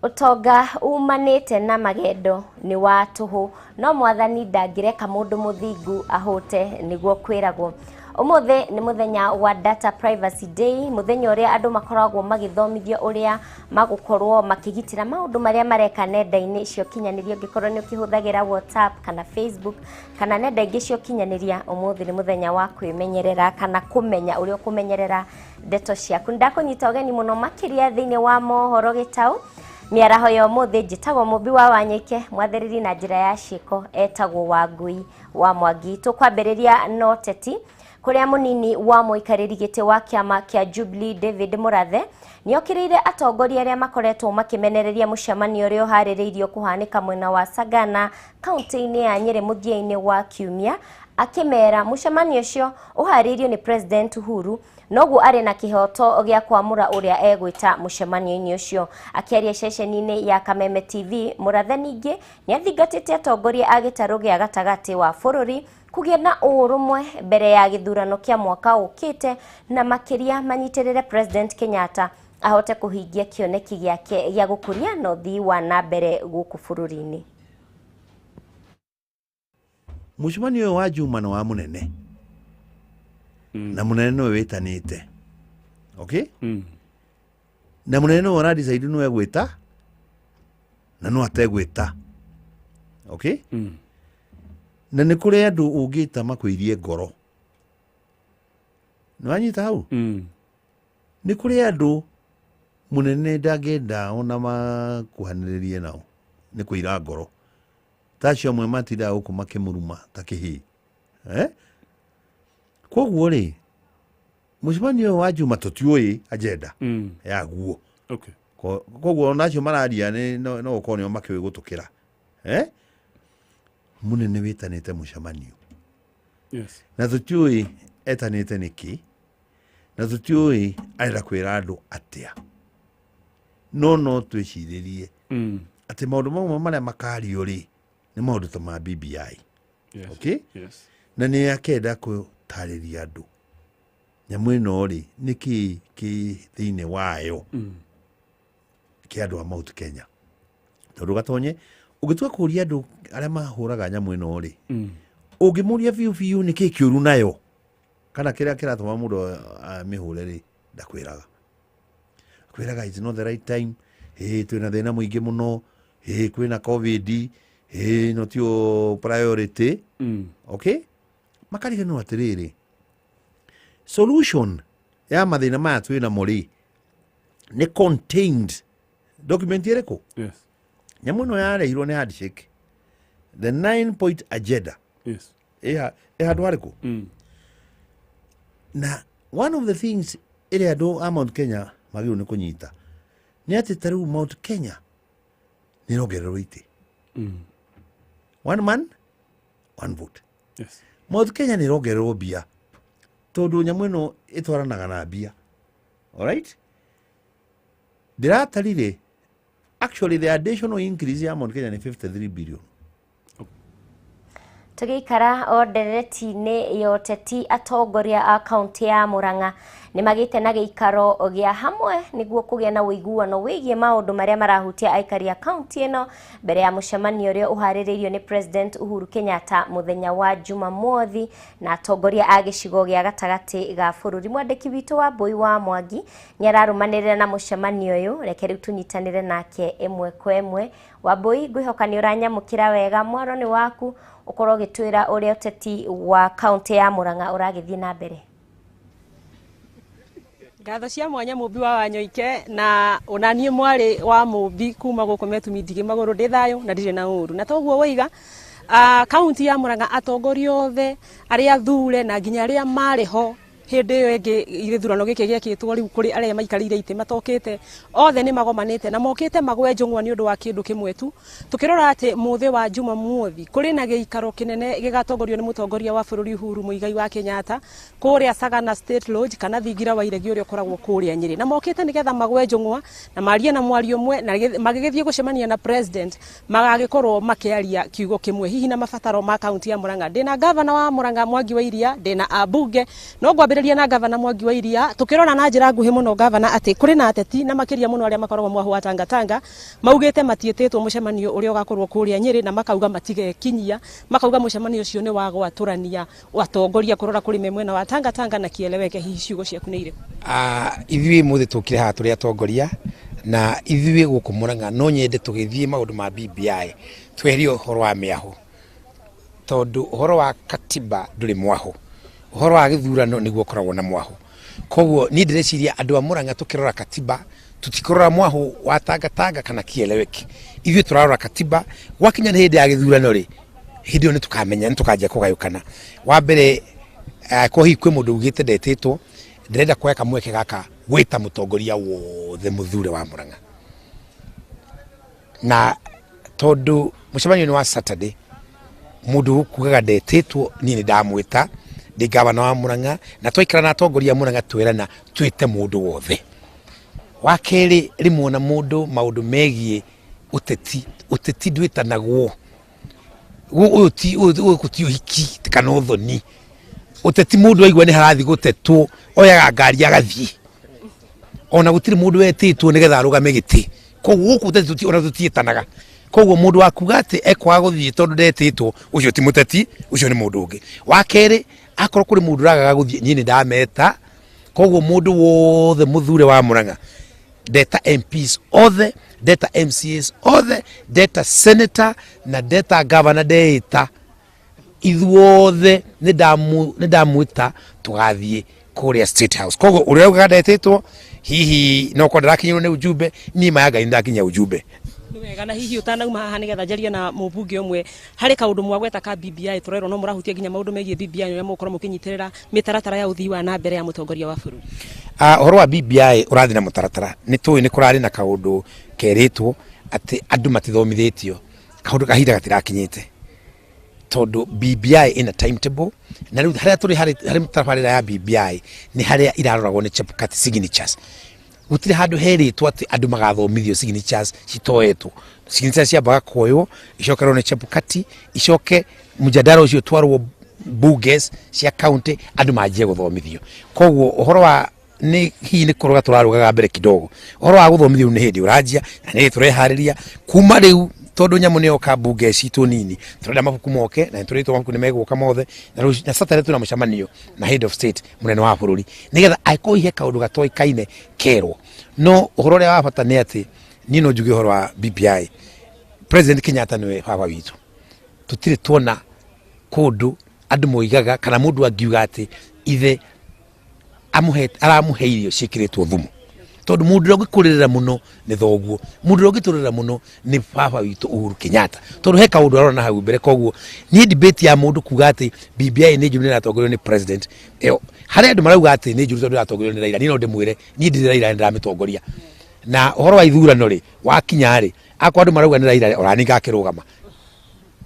Ũtonga umanĩte na magendo nĩ wa tũhũ, no mwathani ndangĩreka mũndũ mũthingu ahũte nĩguo kwĩragwo. Ũmũthĩ nĩ mũthenya wa Data Privacy Day, mũthenya ũrĩa andũ makoragwo magĩthomithio ũrĩa magũkorwo makĩgitĩra maũndũ marĩa mareka nenda-inĩ cia ũkinyanĩria. Ũngĩkorwo nĩ ũkĩhũthagĩra WhatsApp kana Facebook kana nenda ingĩ cia ũkinyanĩria, ũmũthĩ nĩ mũthenya wa kwĩmenyerera kana kũmenya ũrĩa ũkũmenyerera ndeto ciaku. Nĩndakũnyita ũgeni mũno makĩria thĩinĩ wa mohoro gĩtaũ. Mĩaraho ya ũmũthĩ njĩtagwo Mũmbi wa Wanyike, mwathĩrĩri na njĩra ya ciĩko etagwo Wangui wa Mwangi. Tũkwambĩrĩria na ũteti kũrĩa mũnini wa mũikarĩri gĩtĩ wa kĩama kĩa Jubilee David Murathe nĩokĩrĩire atongoria arĩa makoretwo makĩmenereria mũcemanio ũrĩa ũharĩrĩirio kũhanĩka mwena wa Sagana kaunti-inĩ ya Nyĩrĩ mũthia-inĩ wa kiumia, akĩmera mũcemanio ũcio ũharĩirio nĩ President Uhuru noguo arĩ na kĩhoto gĩa kwamũra ũrĩa egwĩta mũcemanio-inĩ ũcio. Akĩaria ceceni-inĩ ya Kameme TV, Murathe ningĩ nĩathingatĩte atongoria a gĩtarũ gĩa gatagatĩ wa bũrũri kũgĩa na ũrũmwe mbere ya gĩthurano kĩa mwaka ũkĩte na makĩria manyitĩrĩre President Kenyatta ahote kũhingia kĩoneki gĩake gĩa gũkũria na ũthii wa na mbere gũkũ bũrũri-inĩ. Mũcemanio ũyũ wa Juma nĩ wa mũnene na mũnene nĩwe wĩtanĩte, okay? Na mũnene nĩwe ũradecide nĩwe egwĩta na no ategwĩta, okay? Na nĩ kũrĩ andũ ũngĩta makwĩirie ngoro, nĩ wanyita hau? Nĩ kũrĩ andũ mũnene ndangĩenda ona makuhanĩrĩrie nao nĩ kũira ngoro, ta acio amwe matindaga gũkũ makĩmũruma ta kĩhĩĩ, eh? Koguo rĩ, mũcemanio ũyũ wa Juma tũtiũĩ agenda yaguo. Koguo ona acio mararia nĩ no gũkorwo nĩo makĩũĩ gũtũkĩra, eh? Mũnene wĩtanĩte mũcemanio na tũtiũĩ etanĩte nĩkĩ na tũtiũĩ arenda kwĩra andũ atĩa, no twĩcirĩrie atĩ maũndũ mamwe marĩa makario rĩ nĩ maũndũ ta ma BBI. Okay? Na nĩ akenda gũtarĩria andũ nyamũ ĩno rĩ nĩ kĩ kĩ thĩinĩ wayo kĩa andũ a Mount Kenya, tondũ gatonye ũngĩtua kũria andũ arĩa mahũraga nyamũ ĩno rĩ, ũngĩmũria biũ biũ nĩ kĩ kĩũru nayo kana kĩrĩa kĩratũma mũndũ amĩhũre rĩ, ndakwĩraga, akwĩraga it's not the right time, ĩ twĩna thĩna mũingĩ mũno, ĩ kwĩna COVID, ĩ no tio priority. Okay, makariganĩrwo atĩrĩrĩ, solution ya mathĩna maya twĩnamo rĩ nĩ contained document ĩrĩkũ? Nyamũ ĩno yarehirwo nĩ handshake, the 9 point agenda. Ĩ handũ harĩkũ? Na one of the things ĩrĩa andũ a Mount Kenya magĩrĩirwo nĩ kũnyita nĩ atĩ ta rĩu Mount Kenya nĩ ĩrongererwo itĩ. One man, one vote. Mount Kenya nĩ ĩrongererwo mbia tondũ nyamũ ĩno ĩtwaranaga na mbia. Alright, ndĩratarire, actually the additional increase ya Mount Kenya nĩ 53 billion. Tũgĩikara o ndereti-inĩ ya ũteti, atongoria a kaunti ya Murang'a nĩ magĩte na gĩikaro gĩa hamwe nĩguo kũgĩa na ũiguano wĩgiĩ maũndũ marĩa marahutia aikari a kaunti ĩno mbere ya mũcemanio ũrĩa ũharĩrĩirio nĩ President Uhuru Kenyatta mũthenya wa Jumamothi na atongoria a gĩcigo gĩa gatagatĩ ga bũrũri. Mwandĩki witũ wa Mbui wa Mwangi nĩ ararũmanĩrĩra na mũcemanio ũyũ, reke rĩu tũnyitanĩre nake ĩmwe kwa ĩmwe. Wambui, ngwĩhoka nĩ ũranyamũkĩra wega, mwaro nĩ waku ũkorwo ũgĩtwĩra ũrĩa ũteti wa kaunti ya Murang'a ũragĩthiĩ na mbere. Ngatho cia mwanya Mũmbi wa Wanyoike, na onaniĩ mwarĩ wa Mũmbi kuma gũkũ Metumi ndigĩ magũrũ, ndĩ thayũ na ndirĩ na ũru. Na toguo woiga, kaunti ya Murang'a atongoria othe arĩa athure na nginya arĩa marĩ ho hĩndĩ ĩyo ĩngĩ gĩthurano gĩkĩ gĩekĩtwo, rĩu kũrĩ arĩa maikarĩire itĩ matokĩte, othe nĩ magomanĩte na mokĩte magwe njũng'wa nĩ ũndũ wa kĩndũ kĩmwe tu. Tũkĩrora atĩ mũthĩ wa Jumamothi kũrĩ na gĩikaro kĩnene gĩgatongorio nĩ mũtongoria wa bũrũri Uhuru Muigai wa Kenyatta kũrĩa Sagana State Lodge kana thingira wa iregi ũrĩa ũkoragwo kũrĩa Nyĩrĩ, na mokĩte nĩgetha magwe njũng'wa na marie na mwario ũmwe, na magĩgĩthiĩ gũcemania na president magagĩkorwo makĩaria kiugo kĩmwe hihi na mabataro ma kaunti ya Murang'a. Ndĩna gavana wa Murang'a Mwangi wa Iria, ndĩna ambunge, no ngwambĩrĩria na gavana Mwangi wa Iria. Tũkĩrora na njĩra nguhĩ mũno, gavana, atĩ kũrĩ na ateti na makĩria mũno arĩa makoragwo mwahũ wa Tangatanga maugĩte matiĩtĩtwo mũcemanio ũrĩa ũgakorwo kũrĩa Nyĩrĩ, na makauga matigekinyia, makauga mũcemanio ũcio nĩ wa gwatũrania atongoria kũrora kũrĩ me mwena wa Tangatanga na kieleweke. Hihi ciugo ciaku nĩ irĩkũ? Ithuĩ mũthĩ tũkire haha tũrĩ atongoria, na ithuĩ gũkũ Murang'a no nyende tũgĩthiĩ maũndũ ma BBI tweherie ũhoro wa mĩahũ, tondũ ũhoro wa katiba ndũrĩ mwahũ, ũhoro wa gĩthurano nĩguo ũkoragwo na mwahũ. Koguo niĩ ndĩreciria andũ a Murang'a tũkĩrora katiba tũtikũrora mwahũ wa Tangatanga kana kieleweke, ithuĩ tũrarora katiba. Gwakinya nĩ hĩndĩ ya gĩthurano rĩ, hĩndĩ ĩyo nĩ tũkamenya, nĩ tũkanjia kũgayũkana. Wa mbere, ko hihi kwĩ mũndũ ugĩte ndetĩtwo, ndĩrenda kuoya kamweke gaka gwĩta mũtongoria wothe mũthure wa Murang'a, na tondũ mũcemanio nĩ wa Saturday, mũndũ kugaga ndetĩtwo, niĩ nĩ ndamwĩta ndĩ gavana wa Murang'a, na twaikara na atongoria a Murang'a twerana twĩte mũndũ wothe. Wa kerĩ, rĩmwe ona mũndũ maũndũ megiĩ ũteti, ũteti ndwĩtanagwo. Ũyũ ti ũyũ ti ũhiki kana ũthoni. Ũteti mũndũ aigua nĩ harathiĩ gũtetwo, oyaga ngari agathiĩ. Ona gũtirĩ mũndũ wetĩtwo nĩgetha arũgame gĩtĩ, koguo gũkũ ũteti ona tũtiĩtanaga. Koguo mũndũ wa kuga atĩ ekwaga gũthiĩ tondũ ndetĩtwo, ũcio ti mũteti, ũcio nĩ mũndũ ũngĩ. Wa kerĩ, akorwo kũrĩ mũndũ ũragaga gũthiĩ, niĩ nĩ ndameta. Koguo mũndũ wothe mũthure wa Murang'a ndeta, MPs othe ndeta, MCAs othe ndeta, senator na ndeta, governor ndeita, ithuothe nĩ ndamwĩta tũgathiĩ kũrĩa State House. Koguo ũrĩa ugaga ndetĩtwo, hihi no korwo ndarakinyĩrwo nĩ ujumbe, niĩ ma ya Ngai nĩ ndakinyia ujumbe. Nĩ wega. Na hihi ũtanauma haha nĩgetha njarie na mũmbunge ũmwe, harĩ kaũndũ mwagweta ka BBI, tũrerwo no mũrahutia nginya maũndũ megiĩ BBI ũrĩa mũgũkorwo mũkĩnyitĩrĩra mĩtaratara ya ũthii wa na mbere ya mũtongoria wa bũrũri. Ũhoro wa BBI ũrathiĩ na mũtaratara. Nĩ tũĩ nĩ kũrarĩ na kaũndũ kerĩtwo atĩ andũ matithomithĩtio, kaũndũ kahinda gatirakinyĩte, tondũ BBI ĩna timetable, na rĩu harĩa tũrĩ harĩ tabarĩra ya BBI nĩ harĩa iraroragwo nĩ Chebukati signatures. Gũtirĩ handũ herĩtwo atĩ andũ magathomithio signatures citoetwo. Signatures ciambaga kuoywo, icokerwo nĩ Chebukati, icoke mjadala ũcio ũtwarwo bunges cia county, andũ manjie gũthomithio. Koguo ũhoro wa nĩ hihi nĩ kũrũga tũrarũgaga mbere kidogo, ũhoro wa gũthomithio nĩ hĩndĩ ũranjia, na nĩ tũreharĩria kuma rĩu, tondũ nyamũ nĩ yoka bunge citũ nini, tũrenda mabuku moke, na nĩ tũrĩtwo mabuku nĩ megũka mothe. Na rũciũ na Saturday twĩna mũcemanio na head of state, mũnene wa bũrũri, nĩgetha angĩkorwo ihe kaũndũ gatoĩkaine kerwo. No ũhoro ũrĩa wa bata nĩ atĩ niĩ no njuge ũhoro wa BBI, President Kenyatta nĩwe baba witũ. Tũtirĩ tuona kũndũ andũ moigaga kana mũndũ angiuga atĩ ithe amũhe aramũhe irio ciĩkĩrĩtwo thumu, tondũ mũndũ ũrĩa ũngĩkũrĩrĩra mũno nĩ thoguo, mũndũ ũrĩa ũngĩtũrĩrĩra mũno nĩ baba witũ Uhuru Kenyatta, tondũ he kaũndũ arona na hau mbere. Koguo niĩ debate ya mũndũ kuga atĩ BBI nĩ njũru nĩ ĩratongorio nĩ president ĩyo, harĩ andũ marauga atĩ nĩ njũru tondũ ĩratongorio nĩ Raila, niĩ no ndĩmwĩre niĩ ndirĩ Raila, nĩ ndĩramĩtongoria. Na ũhoro wa ithurano rĩ, wakinya rĩ, akorwo andũ marauga nĩ Raila, ona niĩ ngakĩrũgama.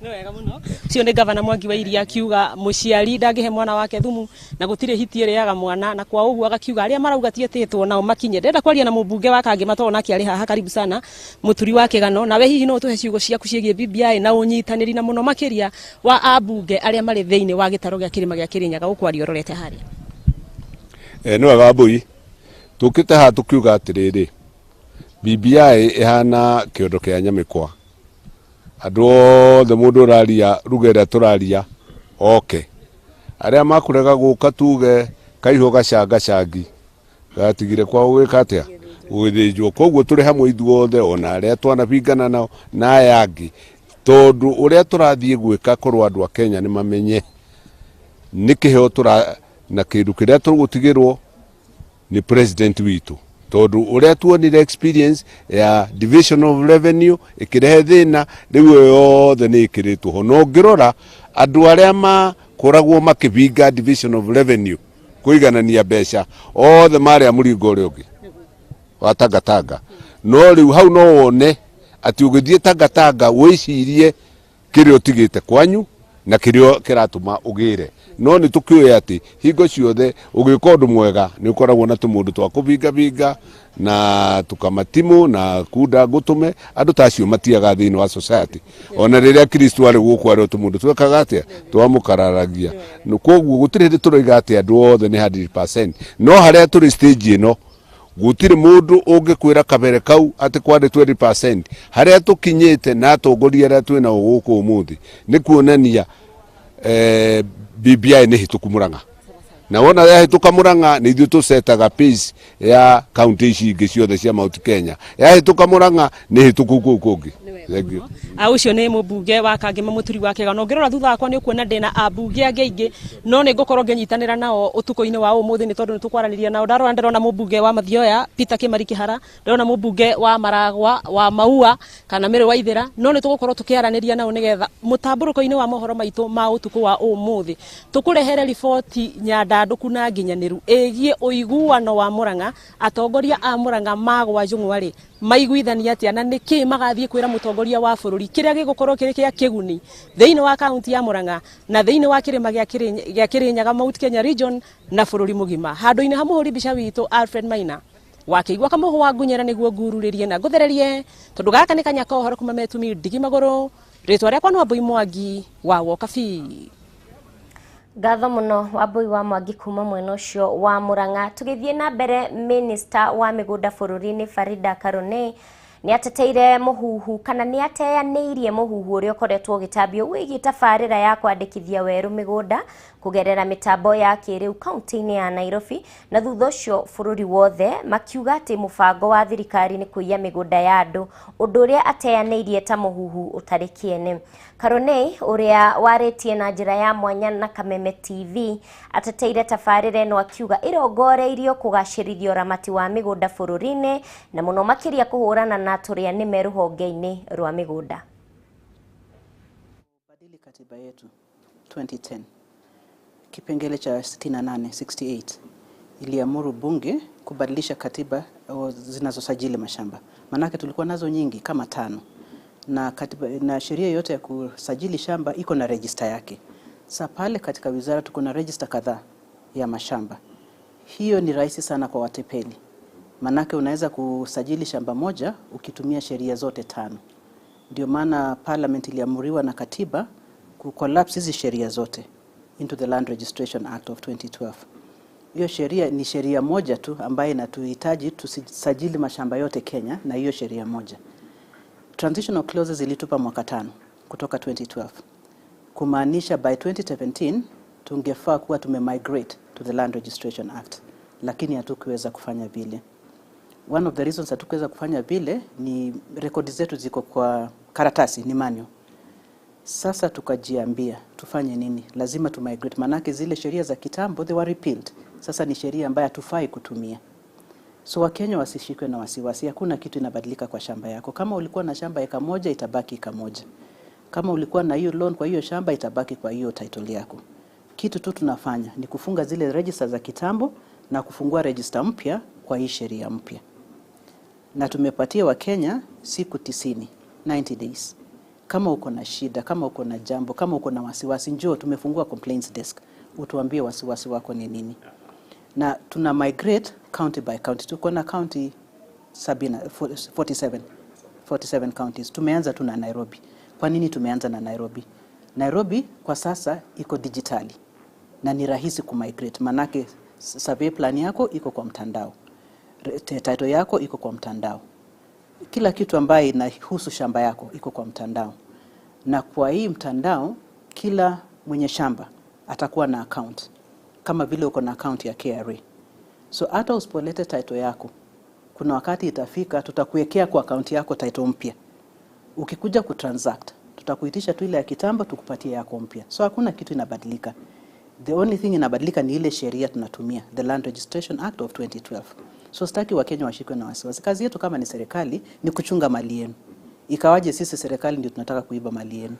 Nĩ wega mũno. Ũcio nĩ gavana Mwangi wa Iria akiuga mũciari ndangĩhe mwana wake thumu na gũtirĩ hiti ĩrĩaga mwana, na kwa ũguo agakiuga arĩa marauga tietĩtwo nao makinye. Ndĩrenda kwaria na mũmbunge wa Kangema tondũ nake arĩ haha. Karibu sana, mũturi wa kĩgano. Nawe hihi no ũtũhe ciugo ciaku ciĩgiĩ BBI na ũnyitanĩri na mũno makĩria wa ambunge arĩa marĩ thĩinĩ wa gĩtaro gĩa kĩrĩma gĩa Kĩrĩnyaga ũkwaria ũrorete harĩa? Nĩ wega Wambũi, tũkĩte haha tũkiuga atĩrĩrĩ, BBI ĩhana kĩondo kĩa nyamĩkwa, andũ othe mũndũ ũraria ruga ĩrĩa tũraria oke, arĩa makũrega gũka tuge kaihũ gacangacangi gatigire kwa gũgĩka atĩa gũgĩthĩnjwo. Koguo tũrĩ hamwe ithuothe, ona arĩa twanabingana nao na aya angĩ, tondũ ũrĩa tũrathiĩ gwĩka korwo andũ a Kenya nĩ mamenye nĩ kĩheo tũra na kĩndũ kĩrĩa tũgũtigĩrwo. Nĩ president witũ, tondũ ũrĩa tuonire experience ya division of revenue ĩkĩrehe thĩna, rĩu ĩyo yothe nĩ ĩkĩrĩtwo ho. Na ũngĩrora andũ arĩa makoragwo makĩbinga division of revenue, kũiganania mbeca, othe marĩ a mũringo ũrĩa ũngĩ wa Tangatanga. No rĩu hau no wone atĩ ũgĩthiĩ Tangatanga, wĩcirie kĩrĩa ũtigĩte kwanyu na kĩrĩa kĩratũma ũgĩre. No nĩ tũkĩũĩ atĩ hingo ciothe ũgĩka ũndũ mwega nĩ ũkoragwo na tũmũndũ twa kũbingabinga na tũkamatimu na kunda ngũtũme. Andũ ta acio matiaga thĩinĩ wa society. Ona rĩrĩa Kristo arĩ gũkũ, arĩ o tũmũndũ twekaga atĩa, twamũkararagia. Koguo gũtirĩ hĩndĩ tũroiga atĩ andũ othe nĩ 100%, no harĩa tũrĩ stage ĩno, gũtirĩ mũndũ ũngĩkwĩra kabere kau atĩ kwarĩ 20%. Harĩa tũkinyĩte na atongoria arĩa twĩ nao gũkũ ũmũthĩ nĩ kuonania BBI nĩ hĩtũku Mũrang'a, na wona yahĩtũka Mũrang'a, nĩ ithuĩ tũcetaga pace ya kaunti ici ingĩ ciothe cia Mount Kenya. Yahĩtũka Mũrang'a, nĩ hĩtũku kũu kũngĩ. Thank you. Ũcio nĩ mũmbunge wa Kangema, Mũturi wa Kĩgano. Ũngĩrora thutha wakwa nĩ ũkuona ndĩna ambunge angĩ aingĩ, no nĩ ngũkorwo ngĩnyitanĩra nao ũtukũ-inĩ wa ũmũthĩ nĩ tondũ nĩ tũkwaranĩria nao. Ndarora ndĩrona mũmbunge wa Mathioya, Peter Kĩmari Kĩhara, ndĩrona mũmbunge wa Maragwa, wa Maua kana Mĩrĩ wa Ithĩra, no nĩ tũgũkorwo tũkĩaranĩria nao nĩgetha mũtambũrũko-inĩ wa mohoro maitũ ma ũtukũ wa ũmũthĩ tũkũrehere riboti nyandandũku na nginyanĩru ĩgiĩ ũiguano wa Mũrang'a. Atongoria a Mũrang'a magwa njũng'wa rĩ, maiguithania atĩa, na nĩkĩ magathiĩ kwĩra mũtongoria wa bũrũri kĩrĩa gĩgũkorwo kĩrĩ kĩa kĩguni thĩinĩ wa kaunti ya Mũrang'a na thĩinĩ wa kĩrĩma gĩa Kĩrĩnyaga, Mount Kenya region, na bũrũri mũgima. Handũ-inĩ ha mũhũri mbica witũ Alfred Maina wakĩigua kamũhũ wa ngunyera nĩguo ngururĩrie na ngũthererie, tondũ gaka nĩ kanya ka ũhoro kuma Metumi Ndigi Magũrũ. Rĩtwa rĩakwa nĩ Wambui Mwangi wa Wokabi. Ngatho mũno, Wambui wa Mwangi, kuma mwena ũcio wa Mũrang'a. Tũgĩthiĩ na mbere, minista wa mĩgũnda bũrũri-inĩ Farida Karone nĩ ateteire mũhuhu kana nĩ ateanĩirie mũhuhu ũrĩa ũkoretwo ũgĩtambio wĩgiĩ tabarĩra ya kwandĩkithia werũ mĩgũnda kũgerera mĩtambo ya kĩrĩu kaunti-inĩ ya Nairobi na thutha ũcio bũrũri wothe, makiuga atĩ mũbango wa thirikari nĩ kũiya mĩgũnda ya andũ, ũndũ ũrĩa ateanĩirie ta mũhuhu ũtarĩ kĩene. Karone, ũrĩa warĩtie na njĩra ya mwanya na Kameme TV, ateteire tabarĩra ĩno akiuga ĩrongoreirio kũgacĩrithia ũramati wa mĩgũnda bũrũri-inĩ na mũno makĩria kũhũrana na tũrĩa nĩme rũhonge-inĩ rwa mĩgũnda. Badili katiba yetu 2010, kipengele cha 68, 68, iliamuru bunge kubadilisha katiba zinazosajili mashamba. Manake tulikuwa nazo nyingi kama tano, na katiba, na sheria yote ya kusajili shamba iko na register yake. Sasa pale katika wizara tuko na register kadhaa ya mashamba. Hiyo ni rahisi sana kwa watepeli, manake unaweza kusajili shamba moja ukitumia sheria zote tano. Ndio maana parliament iliamuriwa na katiba kucollapse hizi sheria zote into the Land Registration Act of 2012. Hiyo sheria ni sheria moja tu ambayo inatuhitaji tusajili mashamba yote Kenya na hiyo sheria moja. Transitional clauses zilitupa mwaka 5 kutoka 2012. Kumaanisha by 2017 tungefaa kuwa tumemigrate to the Land Registration Act, lakini hatukuweza kufanya vile. One of the reasons hatukuweza kufanya vile ni rekodi zetu ziko kwa karatasi, ni manual. Sasa tukajiambia tufanye nini? Lazima tu migrate, manake zile sheria za kitambo, they were repealed. Sasa ni sheria ambayo hatufai kutumia. So Wakenya wasishikwe na wasiwasi, hakuna kitu inabadilika kwa shamba yako. Kama ulikuwa na shamba eka moja, itabaki eka moja. Kama ulikuwa na hiyo loan kwa hiyo shamba, itabaki kwa hiyo title yako. Kitu tu tunafanya ni kufunga zile register za kitambo na kufungua register mpya kwa hii sheria mpya. Na tumepatia Wakenya siku 90, 90 days. Kama uko na shida, kama uko na jambo, kama uko na wasiwasi, njoo, tumefungua complaints desk. Utuambie wasiwasi wako ni nini. Na tuna migrate county by county. Tuko na county 47, 47 counties. Tumeanza tu na Nairobi. Kwa nini tumeanza na Nairobi? Nairobi kwa sasa iko digitali na ni rahisi kumigrate, manake survey plan yako iko kwa mtandao, title yako iko kwa mtandao, kila kitu ambaye inahusu shamba yako iko kwa mtandao. Na kwa hii mtandao, kila mwenye shamba atakuwa na account kama vile uko na account ya KRA. So hata usipolete title yako, kuna wakati itafika tutakuwekea kwa account yako title mpya. Ukikuja kutransact, tutakuitisha tu ile ya kitambo tukupatie yako mpya. So hakuna kitu inabadilika. The only thing inabadilika ni ile sheria tunatumia, the Land Registration Act of 2012. So sitaki Wakenya washikwe na wasiwasi. Kazi yetu kama ni serikali ni kuchunga mali yenu. Ikawaje sisi serikali ndio tunataka kuiba mali yenu?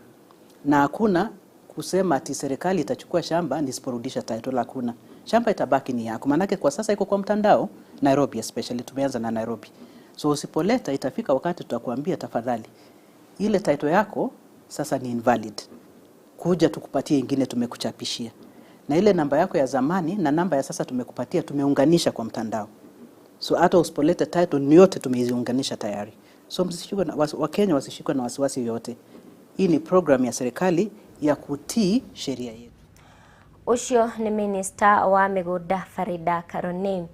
Na hakuna kusema ati serikali itachukua shamba nisiporudisha title, hakuna. Shamba itabaki ni yako. Manake kwa sasa iko kwa mtandao, Nairobi especially, tumeanza na Nairobi. So usipoleta itafika wakati tutakuambia tafadhali, ile title yako sasa ni invalid. Kuja tukupatie ingine tumekuchapishia. Na ile namba yako ya zamani na namba ya sasa tumekupatia, tumeunganisha kwa mtandao. So hata usipoleta title ni yote tumeiunganisha tayari. So msishikwe na Wakenya wasishikwe na wasiwasi yote. Hii ni program ya serikali ya kutii sheria yetu. Ucio ni minister wa migunda Farida Karone.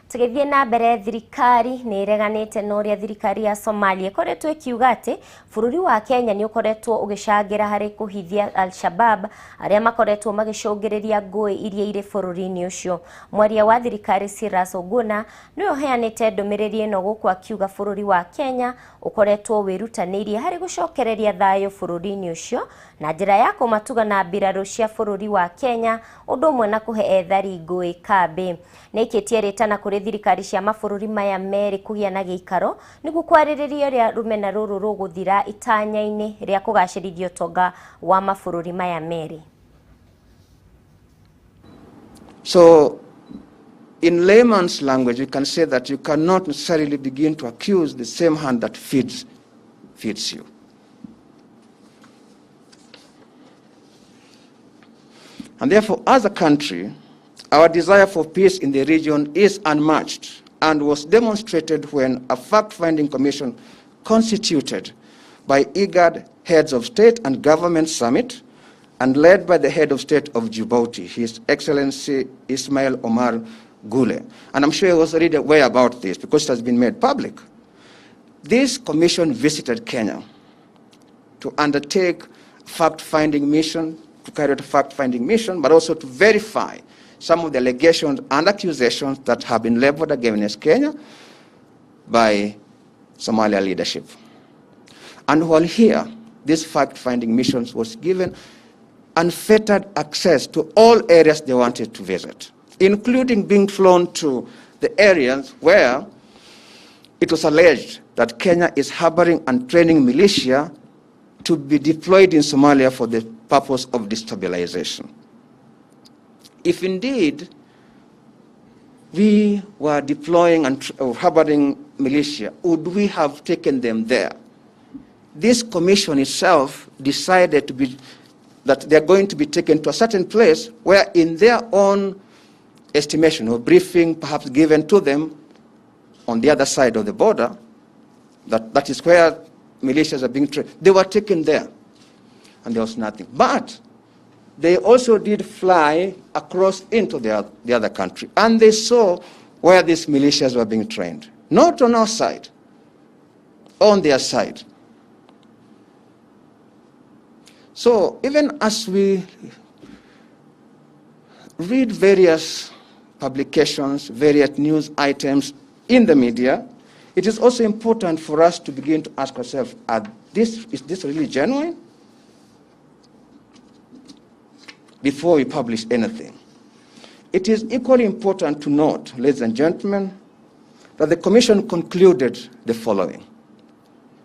Tugithie na mbere, thirikari nĩ ĩreganĩte na ũrĩa thirikari ya Somalia ĩkoretwo ĩkiuga atĩ bũrũri wa Kenya nĩ ũkoretwo ũgĩcangĩra harĩ kũhithia Al-Shabab arĩa makoretwo magĩcũngĩrĩria ngũĩ iria irĩ bũrũri-inĩ ũcio. Mwaria wa thirikari Cyrus Oguna nĩwe ũheanĩte ndũmĩrĩri ĩno gũkũ akiuga bũrũri wa Kenya ũkoretwo wĩrutanĩirie harĩ gũcokereria thayũ bũrũri-inĩ ũcio na njĩra ya kũmatuga na mbirarũ cia bũrũri wa Kenya ũndũ ũmwe na kũhe ethari ngũĩ kambĩ. Nĩ ĩkĩtie rĩtana kũrĩ thirikari cia mabũrũri maya merĩ kũgĩa na gĩikaro nĩguo kwarĩrĩria ũrĩa rũmena rũrũ rũgũthira itanya-inĩ rĩa kũgacĩrithia ũtonga wa mabũrũri maya merĩ. So in layman's language, we can say that you cannot necessarily begin to accuse the same hand that feeds you. And therefore, as a country, our desire for peace in the region is unmatched and was demonstrated when a fact-finding commission constituted by IGAD Heads of State and Government Summit and led by the head of state of Djibouti, His Excellency Ismail Omar Guelleh. And I'm sure he was already aware about this because it has been made public. This commission visited Kenya to undertake fact-finding mission, to carry out a fact-finding mission, but also to verify some of the allegations and accusations that have been leveled against Kenya by Somalia leadership. And while here, this fact-finding mission was given unfettered access to all areas they wanted to visit, including being flown to the areas where it was alleged that Kenya is harboring and training militia to be deployed in Somalia for the purpose of destabilization. If indeed we were deploying and harboring militia, would we have taken them there? This commission itself decided to be, that they're going to be taken to a certain place where in their own estimation or briefing perhaps given to them on the other side of the border, that is where militias are being trained. They were taken there and there was nothing. But they also did fly across into the other country, and they saw where these militias were being trained. Not on our side, on their side. So even as we read various publications, various news items in the media, it is also important for us to begin to ask ourselves, is this really genuine? Before we publish anything. It is equally important to note, ladies and gentlemen, that the Commission concluded the following,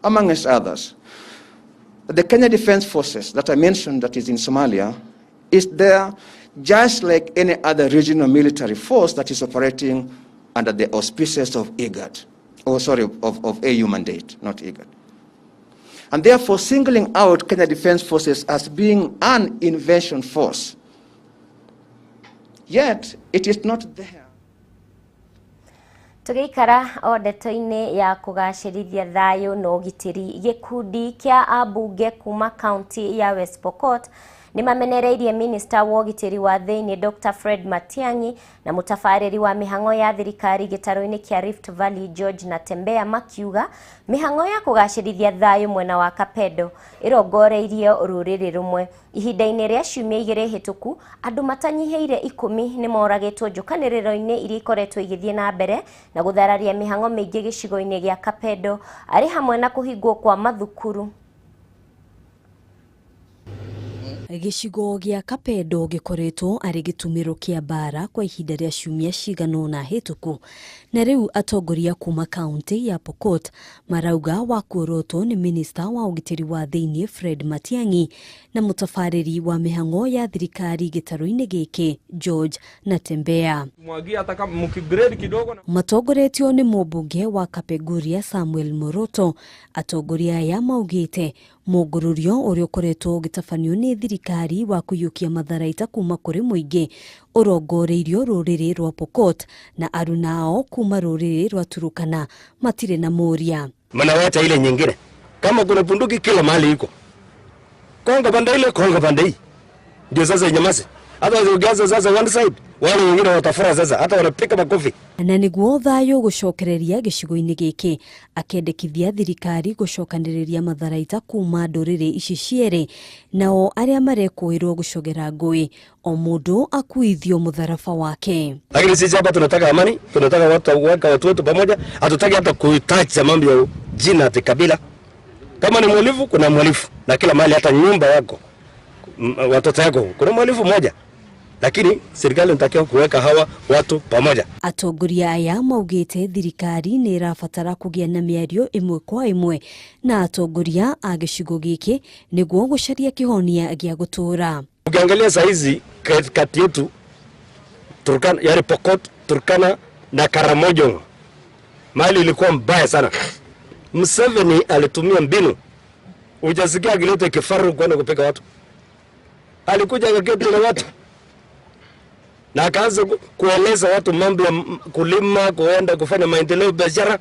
amongst others. The Kenya Defense Forces that I mentioned that is in Somalia is there just like any other regional military force that is operating under the auspices of IGAD, or sorry, of AU mandate, not IGAD. And therefore singling out Kenya Defense Forces as being an invasion force. Yet, it is not there. Tugĩikara o ndeto-inĩ ya kũgacĩrithia thayũ na ũgitĩri, gĩkundi kĩa ambunge kuma kaunti ya West Pokot nĩmamenereirie minista wa ũgitĩri wa thĩinĩ Dr. Fred Matiang'i na mũtabarĩri wa mĩhang'o ya thirikari gĩtarũ-inĩ kĩa Rift Valley George Natembeya makiuga mĩhang'o ya kũgacĩrithia thayũ mwena wa Kapedo ĩrongoreirie rũrĩrĩ rũmwe. Ihinda-inĩ rĩa ciumia igĩrĩ hĩtũku andũ matanyihĩire 10 nĩmoragĩtwo njũkanĩrĩro-inĩ iria ikoretwo igĩthiĩ na mbere na gũthararia mĩhang'o mĩingĩ gĩcigo-inĩ gĩa Kapedo arĩ hamwe na kũhingwo kwa mathukuru. Gĩcigo gĩa Kapedo gĩkoretwo arĩ gĩtumĩro kĩa mbara kwa ihinda rĩa ciumia cigana ũna hĩtũku, na rĩu atongoria kuma kaunti ya Pokot marauga wa kuorotwo nĩ minista wa ũgitĩri wa thĩinĩ Fred Matiang'i na mũtabarĩri wa mĩhang'o ya thirikari gĩtarũ-inĩ gĩkĩ George Natembeya. Mwagia hata kama mkigrade kidogo na Matongoretio nĩ mũmbunge wa Kapenguria Samuel Moroto, atongoria aya maugĩte mũngũrũrio ũrĩa ũkoretwo ũgĩtabanio nĩ thirikari wa kũiyũkia matharaita kuma kũrĩ mũingĩ ũrongoreirio rũrĩrĩ rwa Pokot na aruna ao kuma rũrĩrĩ rwa Turukana matirĩ na mũria. Mnawacha ile nyingine. Kama kuna bunduki kila mahali iko. Konga pande ile, konga pande hii. Ndio sasa inyamaze. Hata ukianza sasa one side, wale wengine watafura sasa, hata wanapika makofi. Na nĩguo thayũ gũcokereria gĩcigo-inĩ gĩkĩ, akendekithia thirikari gũcokanĩrĩria matharaita kuma ndũrĩrĩ ici cierĩ, nao arĩa marekũĩrwo gũcogera ngũĩ o mũndũ akuithio mũtharaba wake. Lakini sisi hapa tunataka amani, tunataka watu waweka watu wetu pamoja, hatutaki hata kuitacha mambo ya jina ati kabila. Kama ni mhalifu, kuna mhalifu na kila mahali, hata nyumba yako, watoto yako, kuna mhalifu mmoja. Lakini serikali inatakiwa kuweka hawa watu pamoja. Atongoria aya maugĩte thirikari nĩ ĩrabatara kũgĩa na mĩario ĩmwe kwa ĩmwe na atongoria a gĩcigo gĩkĩ nĩguo gũcaria kĩhonia gĩa gũtũũra. Ukiangalia saa hizi kati yetu Turkana, yani Pokot, Turkana na Karamojong, mali ilikuwa mbaya sana. Museveni alitumia mbinu. Hujasikia akileta kifaru kwenda kupiga watu. Alikuja akaketi na watu na akaanza kueleza watu mambo ya kulima, kuenda kufanya maendeleo, biashara,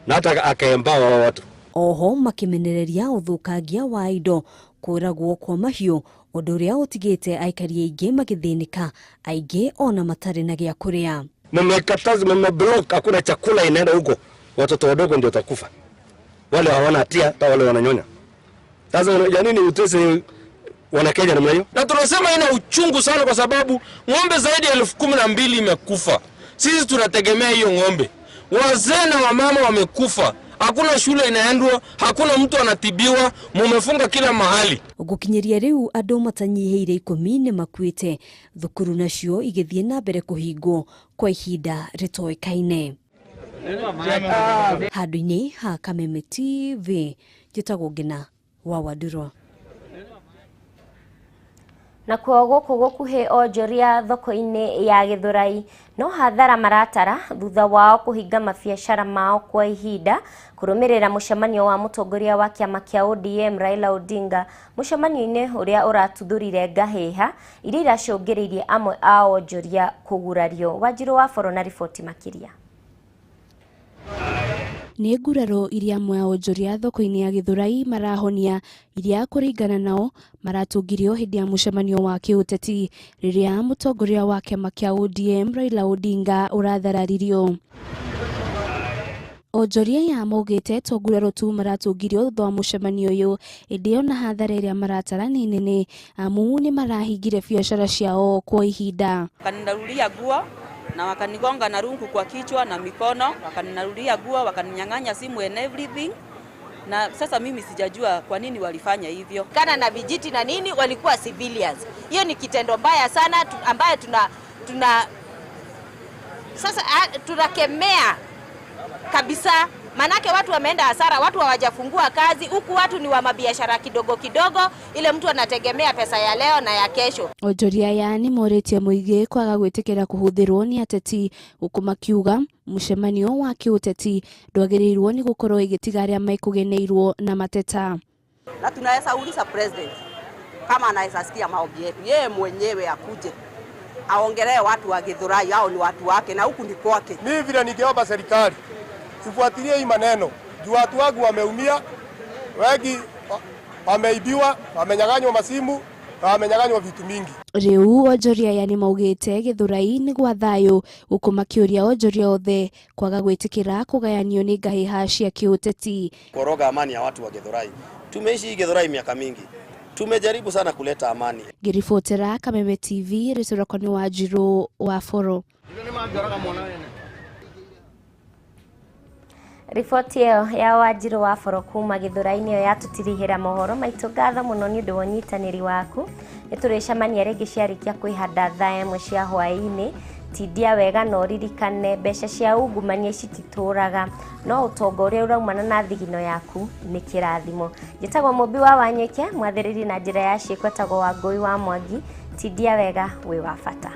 na hata akaembawa wa watu. Oho makimenereria ũthũkangia wa indo, kũragwo kwa mahiũ, ũndũ ũrĩa ũtigĩte aikari aingĩ magĩthĩnĩka, aingĩ ona matarĩ na gĩa kũrĩa. Mmekataza, mmeblock, hakuna chakula inaenda huko. Watoto wadogo ndio watakufa. Wale hawana hatia, hata wale wananyonya. Sasa ya nini utese wana Kenya namna hiyo? Na tunasema ina uchungu sana kwa sababu ng'ombe zaidi ya 12,000 imekufa. Sisi tunategemea hiyo ng'ombe. Wazee na wamama wamekufa. Hakuna shule inaendwa, hakuna mtu anatibiwa, mumefunga kila mahali. Gũkinyĩria rĩu andũ matanyihĩire 10 nĩ makuĩte, thukuru nacio igĩthiĩ na mbere kũhingwo kwa ihinda rĩtoĩkaine. Handũ-inĩ ha Kameme TV, njĩtagwo Ngina wa Wandurwa. Na kuo gũkũ gũkuhĩ onjoria thoko-inĩ ya Gĩthũrai no hathara maratara thutha wao kũhinga mabiacara mao kwa ihinda kũrũmĩrĩra mũcemanio wa mũtongoria wa kĩama kĩa ODM Raila Odinga, mũcemanio-inĩ ũrĩa ũratuthũrire ngahĩha iria iracũngĩrĩirie amwe a onjoria kũgurario. Wanjirũ wa Boro na riboti makĩria. Nĩ nguraro iria amwe a onjoria thoko-inĩ ya Gĩthũrai marahonia iria kũringana nao maratũngirio hĩndĩ ya mũcemanio wa kĩũteti rĩrĩa mũtongoria wa kĩama kĩa ODM Raila Odinga ũrathararirio. Onjoria aya maugĩte to nguraro tu maratũngirio thutha wa mũcemanio ũyũ, ĩndĩ ona hathara ĩrĩa maratara nĩ nene amu nĩ marahingire biacara ciao kwa ihinda. Wakaninarulia nguo na wakanigonga na rungu kwa kichwa na mikono, wakaninarulia nguo, wakaninyang'anya simu and everything. Na sasa mimi sijajua kwa nini walifanya hivyo. Kana na vijiti na nini, walikuwa civilians. Hiyo ni kitendo mbaya sana ambayo tuna sasa tunakemea kabisa. Manake watu wameenda hasara, watu hawajafungua kazi, huku watu ni wa mabiashara kidogo kidogo, ile mtu anategemea pesa ya leo na ya kesho. Onjoria aya nĩ morĩtie mũingĩ kwaga gwĩtĩkĩra kũhũthĩrwo nĩ ateti, gũkũ makiuga mũcemanio wa kĩũteti ndwagĩrĩirwo nĩ gũkorwo ĩgĩtiga arĩa mekũgeneirwo na mateta. Na tunaweza uliza president kama anaweza sikia maombi yetu, yeye mwenyewe akuje aongelee watu wa Githurai, hao ni watu wake na huku ni kwake. Mimi vile ningeomba serikali sifuatilie hii maneno juu watu wangu wameumia, wengi wameibiwa, wamenyang'anywa masimu na wamenyang'anywa vitu mingi. Riu onjoria aya nĩ maugĩte Githurai nĩ gwa thayũ, gũkũ makĩũria onjoria othe kwaga gwĩtĩkĩra kũgayanio nĩ ngahĩha cia kĩũteti. Koroga amani ya watu wa Githurai. Tumeishi Githurai miaka mingi. Tumejaribu sana kuleta amani. Ngĩribotera Kameme TV, rĩtwa rĩakwa nĩ Wanjirũ wa Boro. Riboti ĩyo ya Wanjirũ wa Boro kuma Gĩthũrai-inĩ ĩyo yatũtirihĩra mohoro maitũ. Ngatho mũno nĩ ũndũ wa ũnyitanĩri waku. Nĩ tũrĩcemania rĩngĩ ciarĩkia kwĩhanda thaa 1 cia hwaĩ-inĩ. Tindia wega na ũririkane mbeca cia ungumania cititũraga, no ũtonga ũrĩa ũraumana na thigino yaku nĩ kĩrathimo. Njĩtagwo Mũmbi wa Wanyũike, mwathĩrĩri na njĩra ya ciĩko etagwo Wangũi wa Mwangi. Tindia wega, wĩ wa bata.